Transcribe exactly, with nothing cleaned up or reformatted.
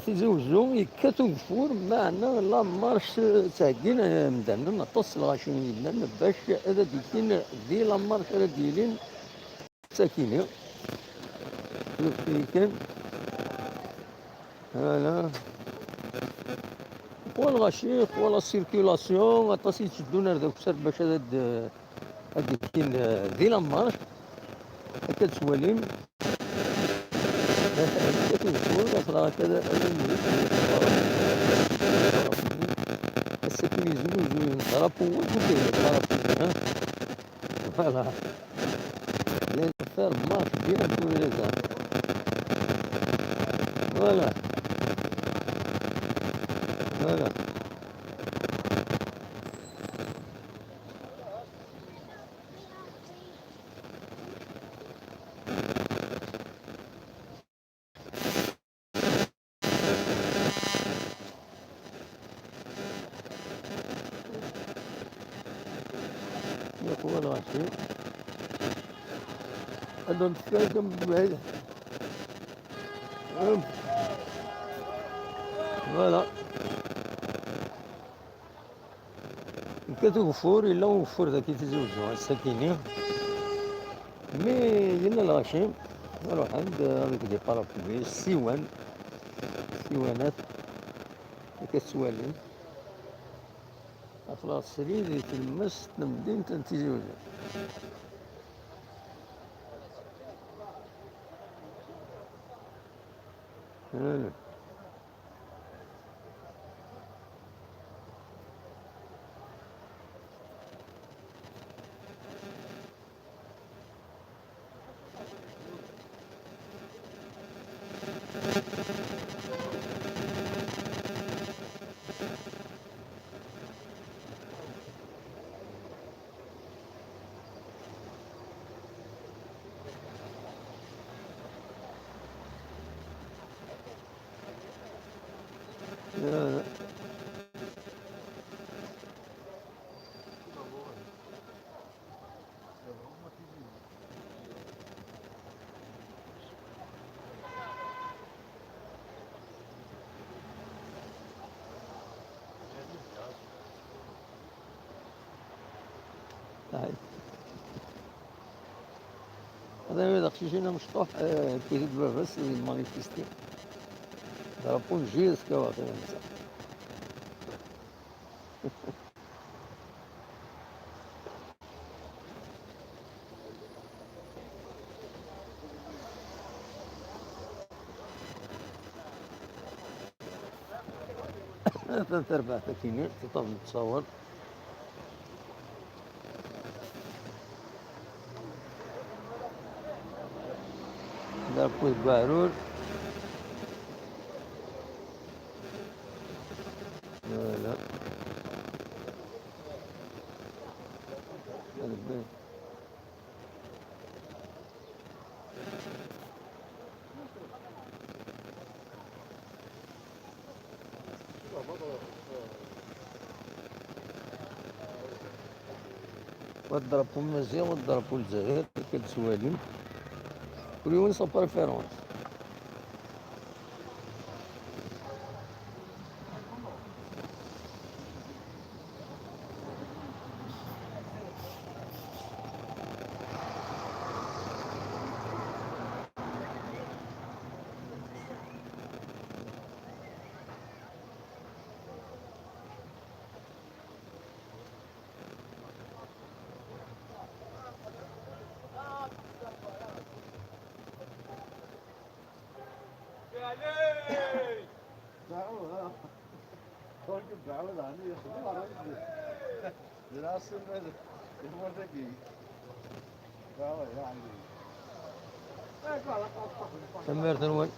Tizi Wezzu yekkat ugeffur, meɛna la marche ttɛeggin imdanen, aṭas n lɣaci i yellan bac ad d-ikkin di la marche ara d-yilin sakini. Kan. Voilà. Qwa lɣaci, qwa la circulation, aṭas i yetteddun ar d akessar bac ad, ad, ad d-ikkin, eh, di la marche. Akka tettwalim. Akka tewwur, aṭreɣ akka ad, ad, ass-agi yeznuzuyen drapeau, ur d-drapeau, hein. Voilà. Les affaires marchent bien tous les ans. Voilà. Voilà. Yeqwa lɣaci. Ad d-nefka kan mebɛid. Voilà. Yekkat ugeffur, yella ugeffur dagi Tizi Wezzu ass-agi-nni. Mi yenna lɣaci, ruḥen-d avec des parapluies, ssiwan, ssiwanat, akka tettwalim. Aql-aɣ srid di tlemmast n temdint n Tizi Wezzu. Ay. Ad awi d aqcic-in amecṭuḥ, eh, akked baba-s di manifesti. Drapeau n J S K waɣ-, Atan terbaɛt akini, tiṭṭaf n ttṣawal. Drapeau deg uɛrur. Voilà. Wa drapeau n Maziɣ, wa drapeau n Lezzayer, akka d-tettwalim. Kul yiwen sa préférence. Tanemmirt-nwen.